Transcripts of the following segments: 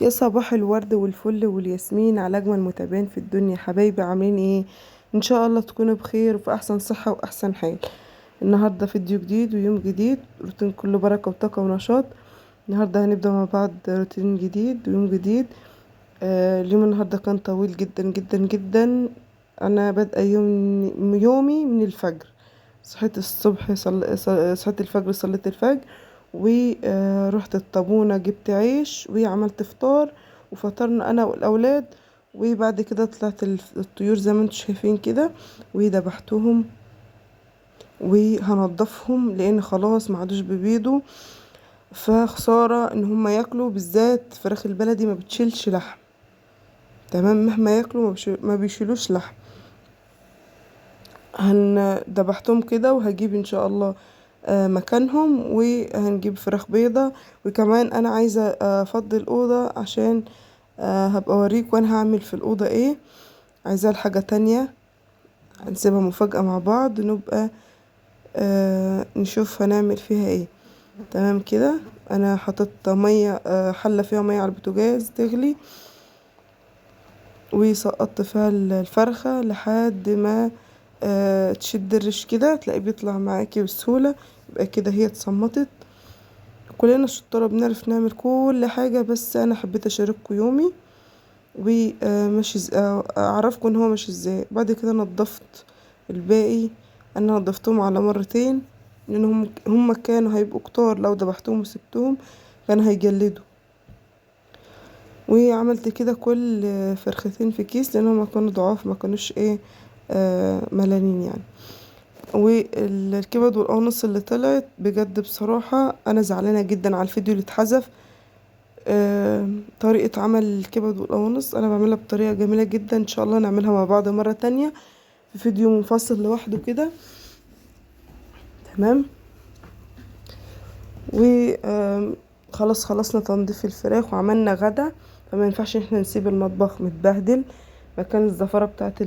يا صباح الورد والفل والياسمين على أجمل متابعين في الدنيا. حبايبي عاملين ايه؟ ان شاء الله تكونوا بخير وفي احسن صحة واحسن حال. النهاردة فيديو جديد ويوم جديد، روتين كله بركة وطاقة ونشاط. النهاردة هنبدأ مع بعض روتين جديد ويوم جديد. اليوم النهاردة كان طويل جدا جدا جدا. انا بادئة يومي من الفجر، صحيت الصبح، صحيت الفجر، صليت الفجر ورحت الطابونة، جبت عيش وعملت فطار وفطرنا انا والاولاد. وبعد كده طلعت الطيور زي ما انتم شايفين كده وذبحتهم وهنضفهم لان خلاص ما عادوش بيبيضوا، فخسارة ان هم ياكلوا، بالذات فراخ البلدي ما بتشيلش لحم، تمام؟ مهما ياكلوا ما بيشيلوش لحم. ذبحتهم كده وهجيب ان شاء الله مكانهم، وهنجيب فراخ بيضة. وكمان انا عايزة افضي الأوضة عشان هبقى اوريك وانا هعمل في الأوضة ايه، عايزاها لحاجة تانية، هنسيبها مفاجأة مع بعض، نبقى نشوف هنعمل فيها ايه. تمام كده. انا حطيت مية، حلة فيها مية على البوتاجاز تغلي، وسقطت فيها الفرخة لحد ما تشد الريش كده، تلاقيه بيطلع معاكي بسهولة. يبقى كده هي اتصمتت. كلنا شطارة بنعرف نعمل كل حاجة، بس انا حبيت اشارككم يومي وماشي اعرفكم ان هو ماشي ازاي. بعد كده نظفت الباقي، انا نظفتهم على مرتين لانهم هم كانوا هيبقوا كتار لو ذبحتهم وسبتهم كانوا هيجلدوا. وعملت كده كل فرختين في كيس لانهم كانوا ضعاف، ما كانوش ملانين يعني. والكبد والقوانص اللي طلعت بجد بصراحة انا زعلانة جدا على الفيديو اللي اتحذف. طريقة عمل الكبد والقوانص انا بعملها بطريقة جميلة جدا، ان شاء الله نعملها مع بعض مرة تانية في فيديو منفصل لوحده كده، تمام؟ و خلاص خلصنا تنظيف الفراخ وعملنا غدا، فما ينفعش احنا نسيب المطبخ متبهدل مكان الزفرة بتاعت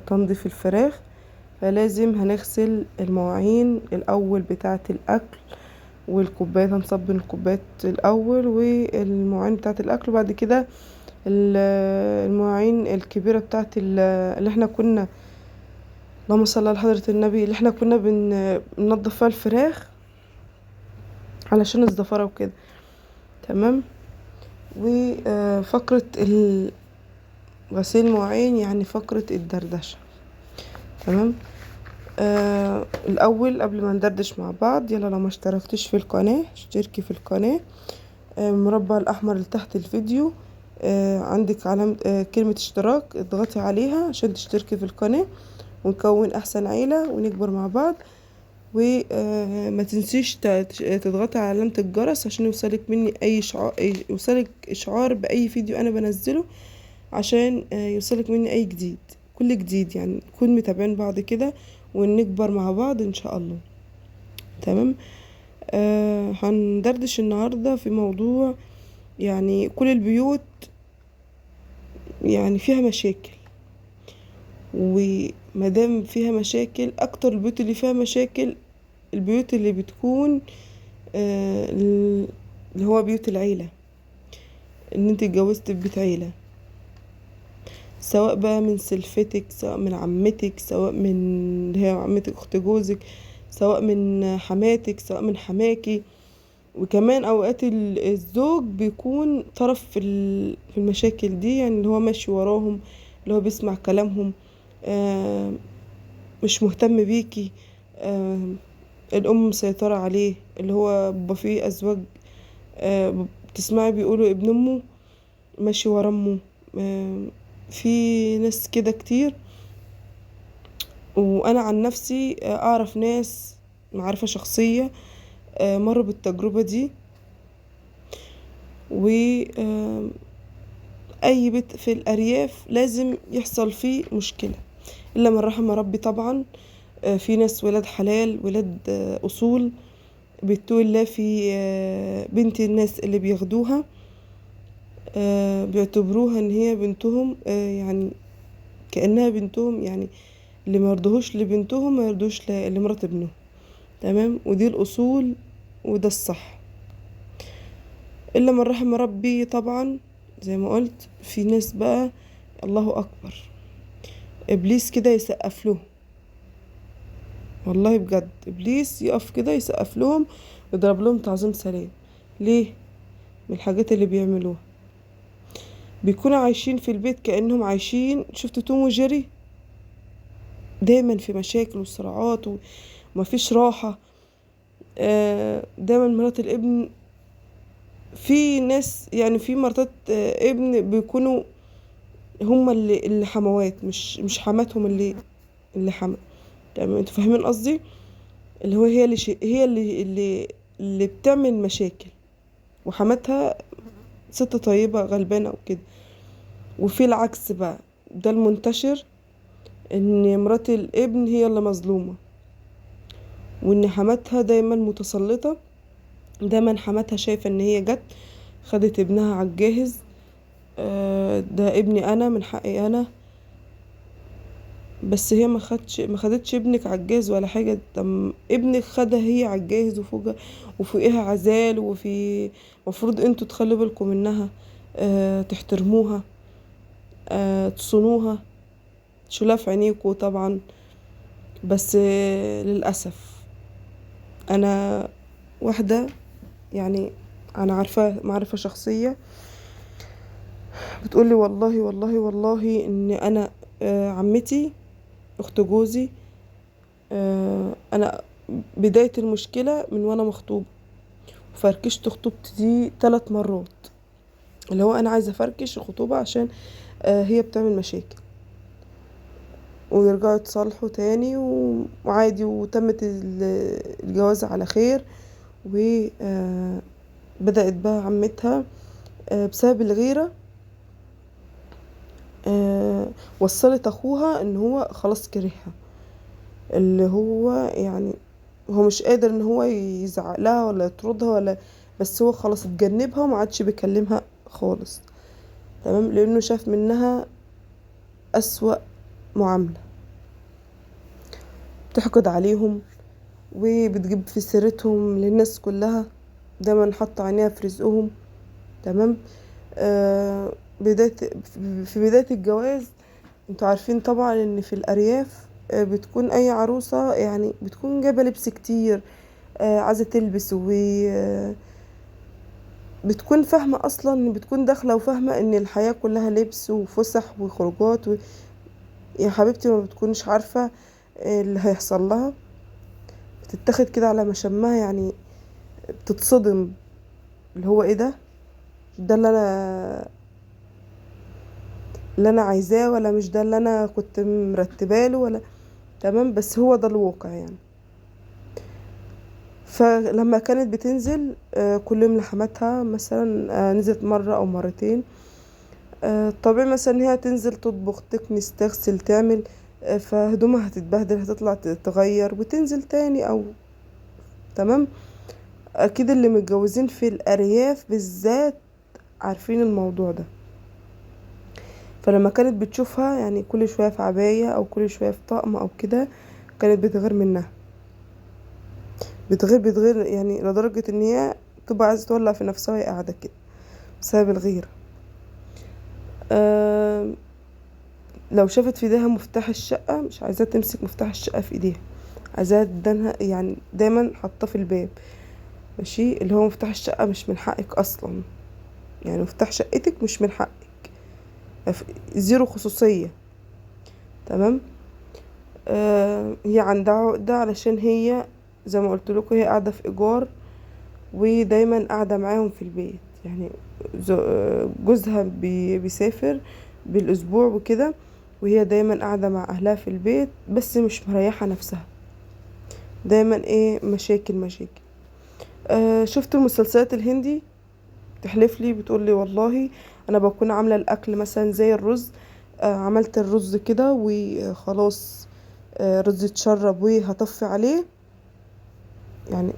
تنظيف الفراخ، فلازم هنغسل المواعين الأول بتاعة الأكل والكوبايات، هنصب الكوبايات الأول والمواعين بتاعة الأكل، وبعد كده المواعين الكبيرة بتاعة اللي احنا كنا، اللهم صل على حضرة النبي، اللي احنا كنا بننضف فيها الفراخ علشان الزفرة وكده، تمام؟ وفقرة غسيل المواعين يعني فقرة الدردشة، تمام؟ الأول قبل ما ندردش مع بعض، يلا لو ما اشتركتيش في القناة اشتركي في القناة. المربع الأحمر اللي تحت الفيديو، عندك علامة، كلمة اشتراك، اضغطي عليها عشان تشتركي في القناة ونكون أحسن عيلة ونكبر مع بعض. وما تنسيش تضغطي على علامة الجرس عشان يوصلك مني أي إشعار، يوصلك إشعار بأي فيديو أنا بنزله، عشان يوصلك مني أي جديد، كل جديد يعني، نكون متابعين بعض كده ونكبر مع بعض إن شاء الله، تمام؟ هندردش النهاردة في موضوع كل البيوت فيها مشاكل، ومادام فيها مشاكل أكتر البيوت اللي فيها مشاكل البيوت اللي بتكون، اللي هو بيوت العيلة، إن انت اتجوزتي في بيت عيلة، سواء بقى من سلفتك، سواء من عمتك، سواء من اللي هي عمتك أخت جوزك، سواء من حماتك، سواء من حماكي. وكمان أوقات الزوج بيكون طرف في المشاكل دي، اللي هو ماشي وراهم، اللي هو بيسمع كلامهم، مش مهتم بيكي، الأم مسيطرة عليه، اللي هو بيبقى فيه أزواج، بتسمعي بيقولوا ابن أمه ماشي ورا أمه، في ناس كده كتير. وأنا عن نفسي، أعرف ناس معرفة شخصية، مروا بالتجربة دي. و، أي بيت في الأرياف لازم يحصل فيه مشكلة، إلا من رحم ربي طبعا. في ناس ولاد حلال، ولاد، أصول، بيتقوا الله في، بنت الناس اللي بياخدوها، بيعتبروها إن هي بنتهم، كأنها بنتهم، اللي ما يرضوهوش لبنتهم ما يرضوش لمرات ابنهم، تمام؟ ودي الأصول وده الصح، إلا من رحم ربي طبعا. زي ما قلت في ناس بقى الله اكبر، ابليس كده يسقف لهم، والله بجد ابليس يقف كده يسقف لهم ويضرب لهم تعظيم سلام. ليه؟ من الحاجات اللي بيعملوها. بيكونوا عايشين في البيت كأنهم عايشين، شفتوا توم وجيري، دايما في مشاكل وصراعات ومفيش راحة. دايما مرات الابن، في ناس يعني في مرات ابن بيكونوا هما اللي حموات، مش حماتهم اللي حما، تمام؟ انتوا فاهمين قصدي؟ اللي هو هي اللي هي اللي بتعمل مشاكل، وحماتها ست طيبة غلبانة وكده. وفي العكس بقى، ده المنتشر، ان مرات الابن هي اللي مظلومة، وان حماتها دايما متسلطة، دايما حماتها شايفة ان هي جت خدت ابنها على الجاهز، ده ابني انا من حقي انا، بس هي ما خدتش ابنك على الجاهز ولا حاجة. طب ابنك خدها هي على الجاهز وفوقها عزال، وفي مفروض انتوا تخلوا بالكم منها، تحترموها، تصونوها، تشيلوها في عينيكوا طبعا. بس للأسف أنا واحدة يعني أنا عارفة معرفة شخصية بتقولي والله والله والله إن أنا عمتي أخت جوزي، أنا بداية المشكلة من وأنا مخطوبة، فركشت خطوبتي دي 3 مرات، اللي هو أنا عايزة أفركش الخطوبة عشان هي بتعمل مشاكل، ويرجعوا يتصالحوا تاني وعادي، وتمت الجواز على خير. وبدأت بقى عمتها بسبب الغيرة وصلت أخوها إن هو خلاص كرهها، اللي هو يعني هو مش قادر إن هو يزعق لها ولا يطردها ولا، بس هو خلاص اتجنبها وما عادش بيكلمها خالص، تمام؟ لأنه شاف منها أسوأ معاملة، بتحقد عليهم وبتجيب في سيرتهم للناس كلها، دايما حاطه عينيها في رزقهم، تمام؟ في بداية الجواز انتوا عارفين طبعا ان في الارياف بتكون اي عروسة يعني بتكون جايبة لبس كتير، عايزة تلبس، و بتكون فاهمة اصلا، بتكون داخلة وفاهمة ان الحياة كلها لبس وفسح وخروجات يا حبيبتي ما بتكونش عارفة اللي هيحصل لها، بتتاخد كده على مشمها، يعني بتتصدم اللي هو ايه ده، ده اللي انا عايزاه، ولا مش ده اللي انا كنت مرتباله ولا، تمام؟ بس هو ده الواقع يعني. فلما كانت بتنزل كل يوم لحماتها مثلا، نزلت مرة او مرتين، طبيعي مثلا هي تنزل تطبخ تكنس تغسل تعمل، فهدومها هتتبهدل، هتطلع تغير وتنزل تاني او تمام. اكيد اللي متجوزين في الارياف بالذات عارفين الموضوع ده. فلما كانت بتشوفها يعني كل شوية في عباية او كل شوية في طقم او كده، كانت بتغير منها، بتغير يعني لدرجة ان هي تبقى عايزة تولع في نفسها وهي قاعدة كده بسبب الغيرة. لو شافت في ايديها مفتاح الشقة مش عايزاها تمسك مفتاح الشقة في ايديها، عايزاها تدانها يعني دايما حاطاه في الباب، ماشي؟ اللي هو مفتاح الشقة مش من حقك اصلا، يعني مفتاح شقتك مش من حقك، زيرو خصوصية، تمام؟ هي عندها عقدة علشان هي زي ما قلت لكم هي قاعدة في ايجار، ودايما قاعدة معاهم في البيت، يعني جوزها بيسافر بالاسبوع وكده، وهي دايما قاعدة مع اهلها في البيت، بس مش مريحة نفسها، دايما ايه مشاكل مشاكل. شفت المسلسلات الهندي تحلف لي بتقول لي والله انا بكون عاملة الاكل مثلا زي الرز، عملت الرز كده وخلاص، رز اتشرب وهطفي عليه، يعني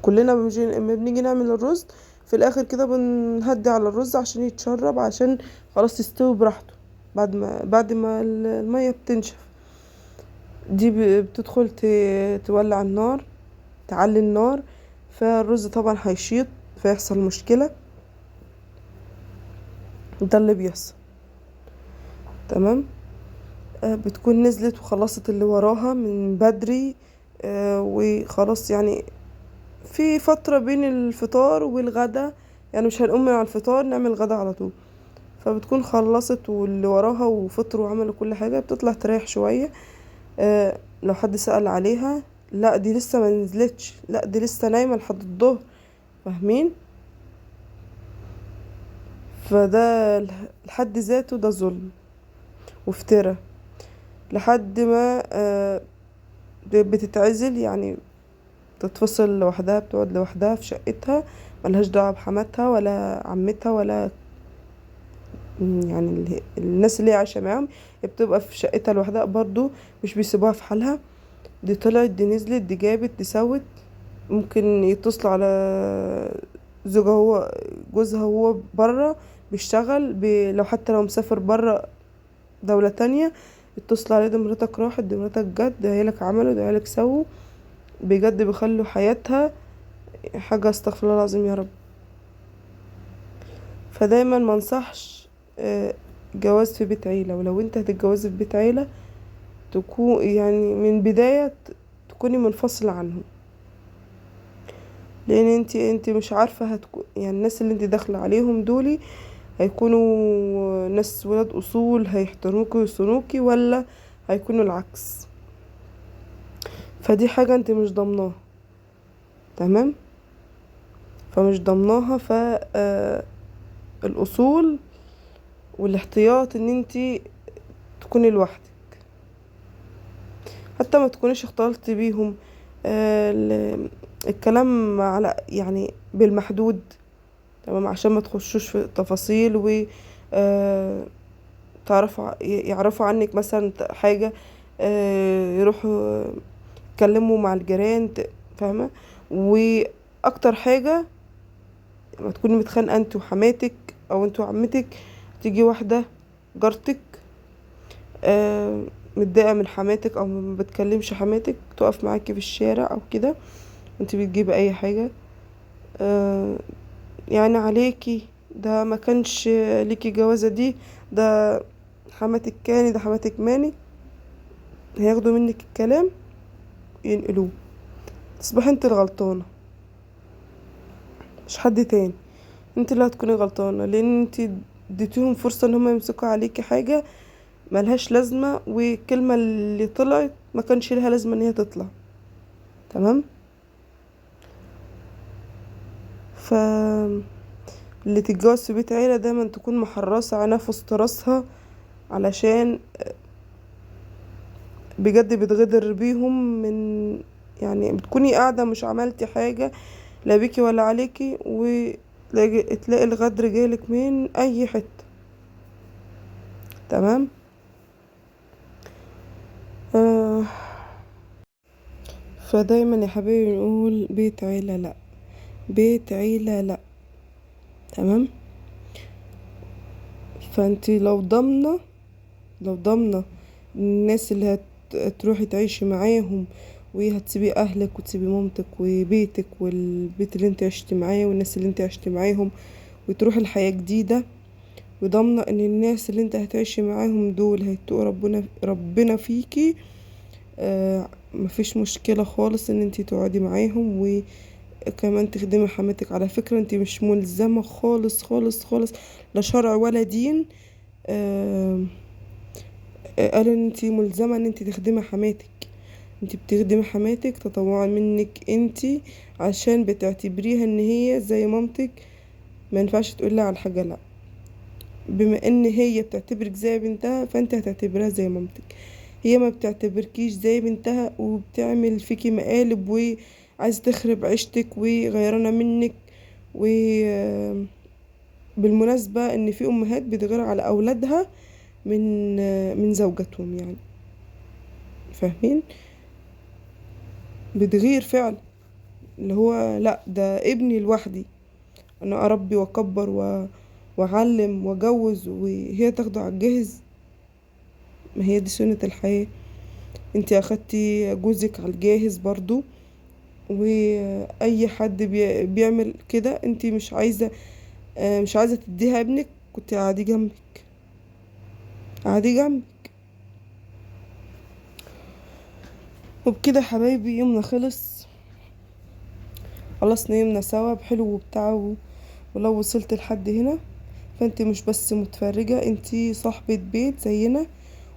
كلنا لما بنيجي نعمل الرز في الاخر كده بنهدي على الرز عشان يتشرب، عشان خلاص يستوي براحته بعد ما المية بتنشف. دي بتدخل تولع النار، تعلي النار، فالرز طبعا هيشيط فيحصل مشكلة. ده اللي بيحصل. تمام. بتكون نزلت وخلصت اللي وراها من بدري، وخلاص يعني في فترة بين الفطار والغدا، يعني مش هنقوم من على الفطار نعمل غدا على طول، فبتكون خلصت واللي وراها وفطروا وعملوا كل حاجة، بتطلع تريح شوية. لو حد سأل عليها، لا دي لسه ما نزلتش، لا دي لسه نايمة لحد الظهر، فاهمين؟ فده لحد ذاته ده ظلم وافتراء، لحد ما بتتعزل، يعني تتفصل لوحدها، بتقعد لوحدها في شقتها، ملهاش دعوة بحماتها ولا عمتها ولا يعني الناس اللي هي عايشة معاهم، بتبقى في شقتها لوحدها برضو، مش بيسيبوها في حالها. دي طلعت، دي نزلت، دي جابت، دي سوت. ممكن يتصلوا على زوجها، هو جوزها هو بره بيشتغل، لو حتى لو مسافر بره دولة تانية يتصلوا عليه، دي مراتك راحت، دي مراتك جت، ده عيالك عملوا، ده عيالك سووا. بجد بيخلوا حياتها حاجة، استغفر الله العظيم يا رب. فدايما ما انصحش جواز في بيت عيلة، ولو انت هتتجوزي في بيت عيلة تكون يعني من بداية تكوني منفصلة عنهم، لان انت مش عارفة يعني الناس اللي انت داخلة عليهم دولي هيكونوا ناس ولاد اصول، هيحترموكي ويصونوكي، ولا هيكونوا العكس. فدي حاجة انت مش ضامناها. تمام. فمش ضامناها. الاصول والاحتياط ان انت تكوني لوحدك، حتى ما تكونيش اختلطتي بيهم. الكلام على يعني بالمحدود، تمام، عشان ما تخشوش في تفاصيل و يعرفوا عنك مثلا حاجة، يروحوا يتكلموا مع الجيران، فاهمة؟ واكتر حاجة لما تكوني متخانقة انت وحماتك او انت وعمتك، تيجي واحدة جارتك، متضايقة من حماتك او ما بتكلمش حماتك، تقف معاكي في الشارع او كده وانت بتجيبي اي حاجة، يعني عليكي ده ما كانش ليكي جوازة دي، ده حماتك كاني، ده حماتك ماني، هياخدوا منك الكلام ينقلوه، تصبحي انت الغلطانة مش حد تاني، انت اللي هتكوني غلطانة، لان انت اديتيهم فرصة ان هم يمسكوا عليكي حاجة ملهاش لازمة، والكلمة اللي طلعت ما كانش لها لازمة ان هي تطلع. تمام. ف اللي تتجوز في بيت عيلة دايما تكون محرصة عينها في وسط راسها، علشان بجد بتغدر بيهم من يعني بتكوني قاعدة مش عملتي حاجة لا بيكي ولا عليكي، وتلاقي الغدر جالك من اي حتة. تمام. فدايما يا حبايبي نقول بيت عيلة لا، بيت عيلة لا. تمام. فانتي لو ضامنة الناس اللي هتروحي تعيشي معاهم، وهتسيبي اهلك وتسيبي مامتك وبيتك والبيت اللي انت عشتي معاه والناس اللي انت عشتي معاهم، وتروحي لحياة جديدة، وضامنة ان الناس اللي انت هتعيشي معاهم دول هيتقوا ربنا فيكي، مفيش مشكلة خالص ان انت تقعدي معاهم وكمان تخدمي حماتك. على فكرة انت مش ملزمة خالص خالص خالص، لا شرع ولا دين، قال ان انت ملزمة ان انت تخدمي حماتك. انت بتخدمي حماتك تطوعا منك انت، عشان بتعتبريها ان هي زي مامتك، ما ينفعش تقولي لها على حاجة لا، بما ان هي بتعتبرك زي بنتها فانت هتعتبريها زي مامتك. هي ما بتعتبركيش زي بنتها وبتعمل فيكي مقالب وعايزة تخرب عيشتك وغيرانة منك. و بالمناسبة ان في امهات بتغير على اولادها من زوجتهم، فاهمين؟ بتغير فعلا، اللي هو لا ده ابني لوحدي، انا اربي واكبر واعلم واجوز وهي تاخده على الجاهز. ما هي دي سنة الحياة، انت اخدتي جوزك على الجاهز برضو، واي حد بيعمل كده انت مش عايزة تديها ابنك، كنت قاعدي جنبك، قاعدي جنبك. وبكده حبايبي يومنا خلص، خلصنا يومنا سوا بحلو وبتاعه. ولو وصلت لحد هنا فانت مش بس متفرجة، انت صاحبة بيت زينا.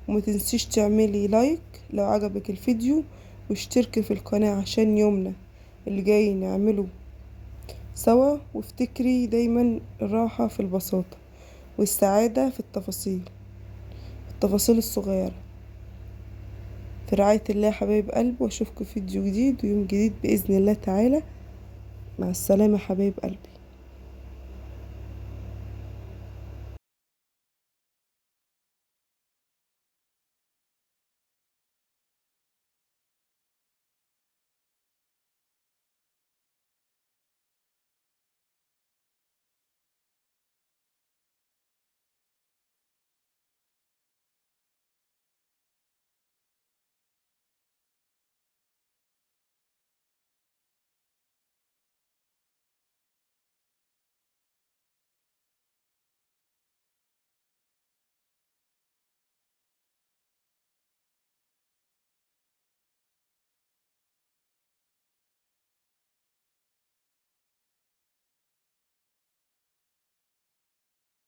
وما تنسيش تعملي لايك لو عجبك الفيديو، واشتركي في القناة عشان يومنا اللي جاي نعمله سوا. وافتكري دايما الراحة في البساطة والسعادة في التفاصيل، التفاصيل الصغيرة. في رعاية الله يا حبايب قلبي، واشوفكم في فيديو جديد ويوم جديد بإذن الله تعالى. مع السلامة حبايب قلبي.